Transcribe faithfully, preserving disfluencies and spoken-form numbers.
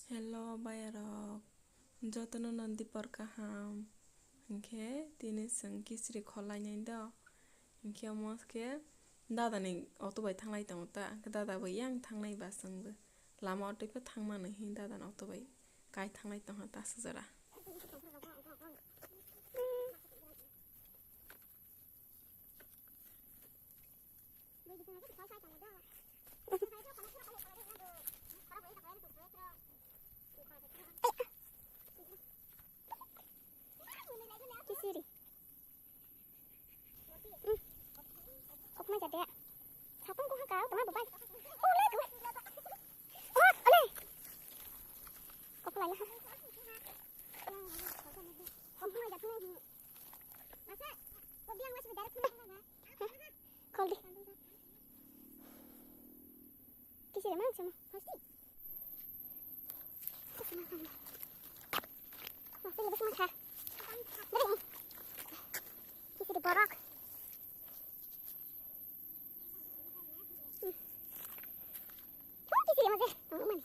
Hello, bayarok. Jotono no dipor kaham. Hinkhe tini chwng kichri kholainai do. Hinkhe omo khe dadani auto bai thanglai tongo ta. Hinkhe dada bo yang thangnai ba chwngbo. Lama o twi pho thangmani hin dadani auto bai kai thanglai tongkha ta aswk jora. Kisiri. Hmm. Okma jade. Sapung ko ha ka, tama bubai. Oh, le, tama. Oh, ale. Kokla ya. Okma jade. Masa, ko biang masih direct. Khol di. Kisiri mang sama. Pasti. Masih lebih semangat. Dari. Kisiri borok. Hmm. Oh, kisiri masih. Oh, mana?